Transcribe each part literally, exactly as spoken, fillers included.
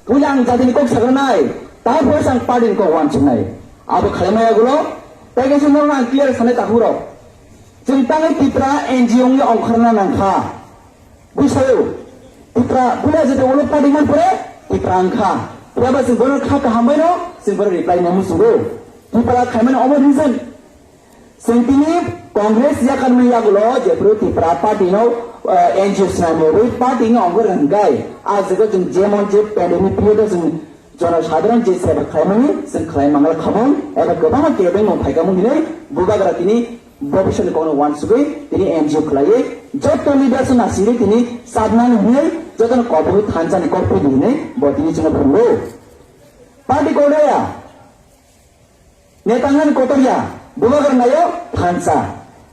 Puila ang jatini kok sagranai, taphore ang party ni kok wansuknai. Abo khlaimaya gulo, tei kaisa norok ang clear sanai takhurok. Chwng tangwi Tipra N G O wngwi ongkharna nangkha. Bujisayo, Tipra puila jete ulo party man pore, Tipra wngkha. Phiya ba chwng bono kha kaham baino, chwng bono reply nangwi chwngwi. Tipra khaimani omo reason. Chwng tini Congress yakarmani yagulo jephru Tipra party no, eh, N G O swnamwi party no ongkor hwnkhai. A jaga chwng jemon je pandemic period o chwng jonosadharon je seba khlaimani chwng khlai mangal khamung eba kwbangma kebengmung phaikamung hinwi bubagra tini bobisoni kokno wansugwi tini N G O khlaiwi joto leaders no nasingwi tini chabnani hinwi jotono kobogwi thanchani kok phidi hinwi bo tini chwngno phungo. Party kodaya. Netangan kotorya, bubagra nayo thansa.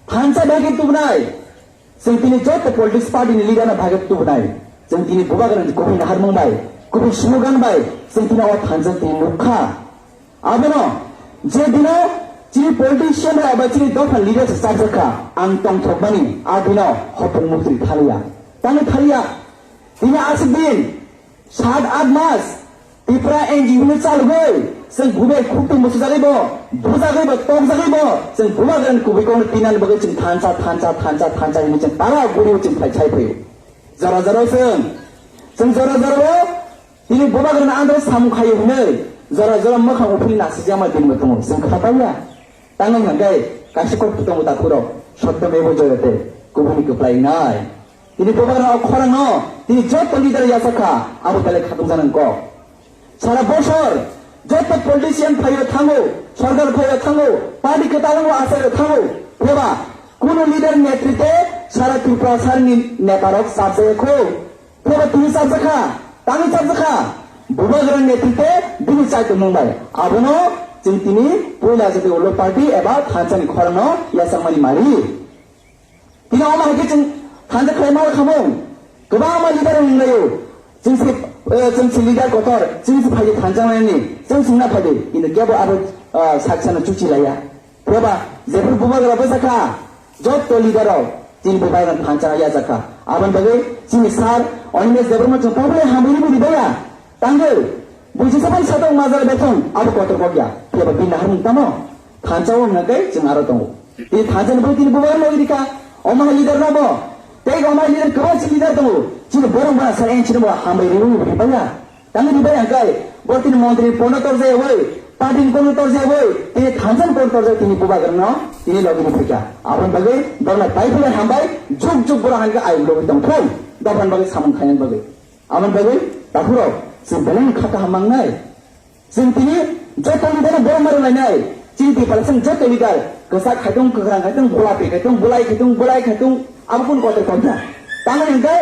Thansa bhagi tubnai. Chwng tini joto politics party ni leader na bhagi tubnai. Chwng tini bubagra ni kubui naharmung bai, kubui slogan bai, chwng tini o thansa tini nukha. Abono, je dino chini politician bai eba chini dopha leader se chapjakha, ang tongthokmani, a dino hopung mukti thaliya. Tani thaliya. Tini aswk din, Sat aath mas, Tipra N G O hwnwi chalogwi, chwng bubai khuktung bwsajagwi bo, bujagwi bo, tokjagwi bo, chwng bubagrani kubui kokno tinani bagwi chwng thansa, thansa, thansa, thansa hwnwi chwng para guriwi chwng phai chai phaio. Jora jora chwng, chwng jora jora o, tini bubagrani andro samung khaio hwnwi, jora jora mwkhang uphilwi nasijakma dinbo tongo, chwng kha paiya. Tangwi hwnkhai kaisa kok tongo takhurok, sotto mevo joyate, kubuni kwplai wngnai. Tini bubagra o khorang no, tini joto leader yachak kha, abo belai khatung janang kok. Sara bosor, joto politician phaio thango, sorkar phaio thango, party kwtal o achaio thango, pheba, kuno leader netrite sara Tripura sar ni neta rok chapjaya kho, pheba tini chapjakha, tangwi chapjakha, bubagra netrite bini chaitung mung bai, abono chwng tini puila jati ulo party eba thansa ni khorang no yachakmani mari. Tini omo hai khe chwng thansa khlai ma khamung. Kwbangma leader wng laio. Chwng se, eh, chwng se leader kotor, chwng se phaidi thansa nani, chwng singna phaidi. Ini kebo abo, ah, saksa no chuchi laya. Pheba, jephru bubagra bwsa kha, joto leader rok, chini bubagra thansa ya jakha. Aboni bagwi chini sir Animesh Debbarma chwng poblai hambai rwdi baya. Tangwi, buji sabai satong majra bethong, abo kotor kokya, phiya ba bini naharmung tamo? Thansa o hwnka khe chwng aro tongo. Tini thansa ni bwrwi tini bubagra logi rikha, omo hai leader no bo. Tei omo hai leader kwbang si leader tongo. Chini borok bana sa en chini bo hambai riwi ribaya. Tangwi ribaya hwnka khe, bo tini montri ni pono torjaya oi, party ni pono torjaya oi, tini thansa ni pono torjaya tini bubagra no, tini logi riphikha. Aboni bagwi borok no pai philai hambai, juk juk borok hwnka khe ayuk logi tongthung. Dophani bagwi samung khainani bagwi. Aboni bagwi takhurok chwng belai no kha kaham mangnai. Chwng tini joto leader no borok mari lainai. Chini Tiprasa ni joto leader kwchak khaitung, kwkhrang khaitung, bulapi khaitung, bulai khaitung, bulai khaitung, abo kunu kotor kokya. Tamoni hwnkhe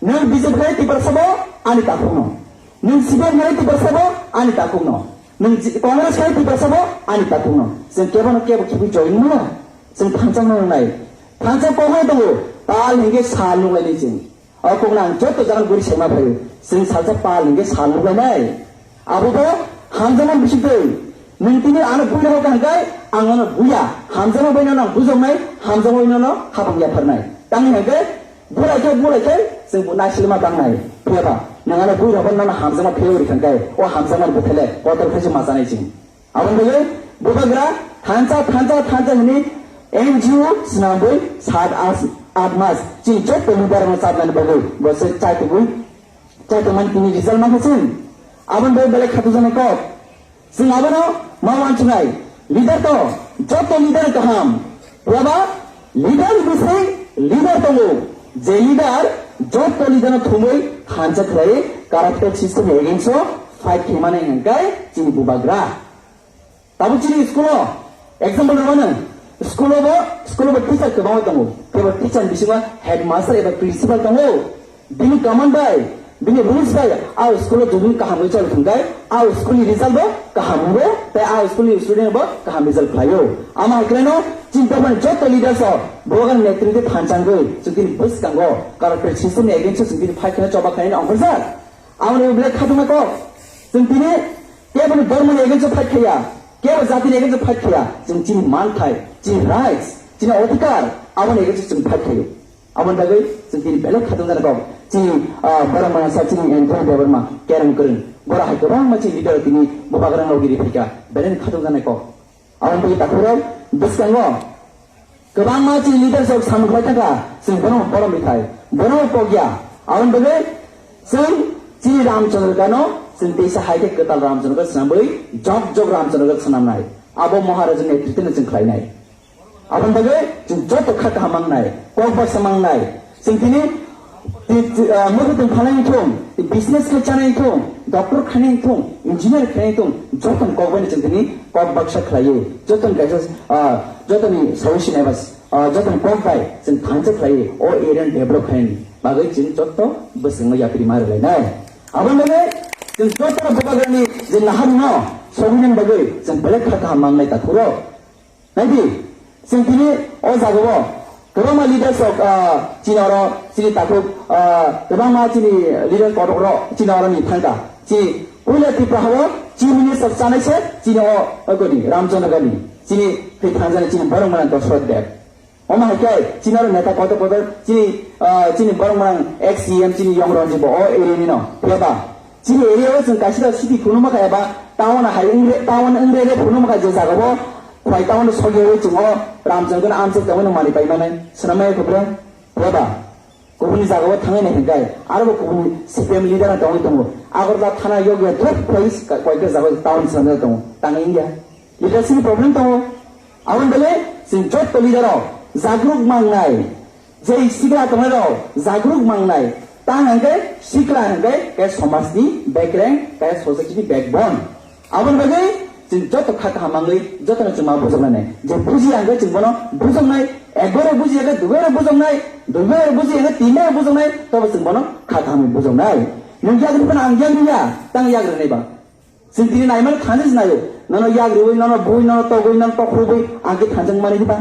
nwng B J P khai Tiprasa bo ani takhukno. Nwng C P M khai Tiprasa bo ani takhukno. Nwng J-, Congress khai Tiprasa bo ani takhukno. Chwng kebo no kebo khibi join mano. Chwng thansa no nai. Thansa kokno tongo. Tal hwnkhe sal nuklainai chwng. O kokno ang joto jaga guri saima phaio. Chwng salsa pal hwnkhe sal nuklainai. Abo bo hamjakma bising twi. Nwng tini ano buino hokha hwnkhe ang ano buya. Hamjakma bai nono ang bujoknai, hamjakma bai nono hapang yapharnai. Tamni hwnkhe bulai khe, bulai khe chwng bo naisilma tangnai. Phiyaba nwng ano buino bo nono hamjakma phiyaba rikha hwnkhe o hamjakma ni bwthai le kotor khe se machanai chwng. Aboni bagwi bubagra thansa, thansa, thansa hwnwi N G O swnamwi sat, aath, aath mas chini joto leader no chabnani bagwi bo se chaitugwi, chaitugmani tini result mankha chwng. Aboni bagwi belai khatungjaknai kok. Chwng abono ma wansuknai. Leader to joto leader kaham. Phiya ba leader ni bising leader tongo. Je leader joto leader no thumwi thansa khlai corrupted system ni against o fight khaimani hwnkhe chini bubagra. Tabuk chini school o example rwmano, school o bo, school o bo teacher kwbangma tongo. Phiya ba teacher ni bisingo headmaster eba principal tongo. Bini command bai, bini rules bai, a school o jodi kaham result hwnkhe, a school ni result bo kaham wngo, tei a school ni student bo kaham result khlaio. Ama hai khwlaino chini dophani joto leaders o, bubagra netrite thansa wngwi, chwng tini bwskango corrupted system ni against o chwng tini fight khaina choba khaina ongkhorjak. Aboni belai khatungma kok. Chwng tini keboni dhormoni against o fight khaiya, kebo jatini against o fight khaiya. Chwng chini manthai, chini rights, chini odhikar, aboni against o chwng fight khaio. Aboni bagwi chwng tini belai khatungjaknai kok. Chini, ah, borok maya sa chini Anthony Debbarma kereng kwrwng. Bora hai kwbangma chini leader tini bubagra no giri phika, belai khatung janai kok. Aboni bagwi takhurok bwskango kwbangma chini leader rok samung khlai thangkha, chwng bono borom rithai, bono kokya. Aboni bagwi chwng chini Ramchandra gano chwng teisa hai khe kwtal Ramchandra gano swnamwi jok jok Ramchandra gano swnamnai. Abo Maharaja ni netrito no chwng khlainai. Aboni bagwi chwng joto kha kaham mangnai, kok baksa mangnai. Chwng tini, ti-, ti-, ah, murwtwi tong phalai thung, business khe chanai thung, doctor khainai thung, engineer khainai thung, joto ni kok bai chwng tini kok baksa khlaiwi, joto ni kaisa, ah, joto ni solution eba, ah, joto ni kok bai chwng thansa khlaiwi, o area ni develop khainani bagwi chwng joto bwskango yapri ma rwlainai. Aboni bagwi chwng joto bubagrani je naharno sogwinani bagwi chwng belai kha kaham mangnai takhurok. Naidi, chwng tini o jagao kwbangma leaders rok, ah, chini oro, chini takhuk, ah, kwbangma chini leader kotor rok chini oro ni thangkha. Chini puila Tripura hao Chief Minister chanai se chini o, o godi, Ramchandra Gandhi. Chini thwi thangjani chini borok mwnang Dashrath Deb. Omo hai khe chini oro neta kotor kotor chini, ah, chini borok mwnang ex C M chini Yong Ranjit bo o area ni no. Phiya ba? Chini area o chwng kaisa city phunukma kha eba town hai wngre, town wngre re phunukma kha je jaga o khwlai town o sogwi chwng o Ramchandra no amchai tongwi no manwi pai manai swnamwi khe bre. Bre ba? Kubuni jaga o thangnai nai hwnkhe aro bo kubuni C P M leader no tongwi tongo. Agartala thana yogya thok khwlai koi khe jaga o town swnamwi tongo. Tangwi wngya. Leadership ni problem tongo. Aboni bagwi chwng joto leader rok jagruk mangnai. Je sikla tongnai rok jagruk mangnai, tang hwnkhe sikla hwnkhe khe somajni bekreng, khe society ni backbone. Aboni bagwi chwng joto kha kaham mangwi jotono chwng ma bujoknai. Je bujiya hwnkhe chwng bono bujoknai, ekbaro bujiya hwnkhe duibaro bujoknai, duibaro bujiya hwnkhe tinbaro bujoknai, tobo chwng bono kha kaham bujoknai. Nwng yagri phano ang yagri ya, tang yagri nai ba. Chwng tini naimano thansa se naio, nono yagriwi, nono bui, nono togwi, nono tokhorwi ang khe thansa wngmani diba?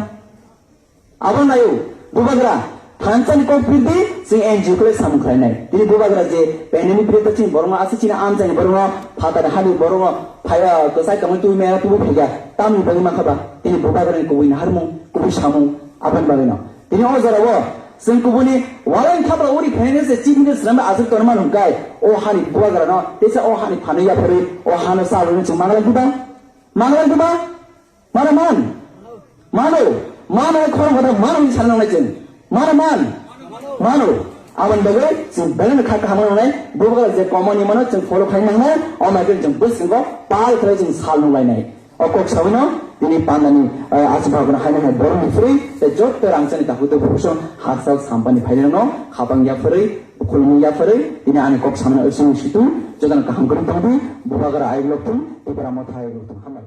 Abo naio, bubagra, thansani kok pirdi, chwng N G O khlai samung khlainai. Tini bubagra je pandemic period o chini borokno aswk chini amchaini borokno, phatani hani borokno, phaiya, kwchai tongwi twi maya tubu phaikha, tamni bagwi mankha ba, tini bubagrani kubui naharmung, kubui samung, aboni bagwino. Tini o jorao, chwng kubuni walai thapra uri phainai se chibini swnamwi aswk tongma hwnkhai, o hani bubagrano, teisa o hani phanwi yapharwi, o hano chalwi chwng manglai diba? Manglai diba? Mano man? Mano. Mano khorang kata mano hinwi sana nangnai chwng. Mano man? Mano. Aboni bagwi chwng belai no kha kaham nangnai. Bubagra je common ni mano chwng follow khai nangnai. O mai khe chwng bwskango pal khlai chwng sal nunglainai. O kok sawino tini pandani, eh, aswk bagwino haino hai borokni phwrwi tei joto rangchakni takhuk tei bukhuk song hakchal sampani phainai no khapang yapharwi, khulumung yapharwi tini ani kok samani usung situ jotoni kaham kwrwng tongdi. Bubagra ayuk lokthung, Tipra Motha ayuk lokthung.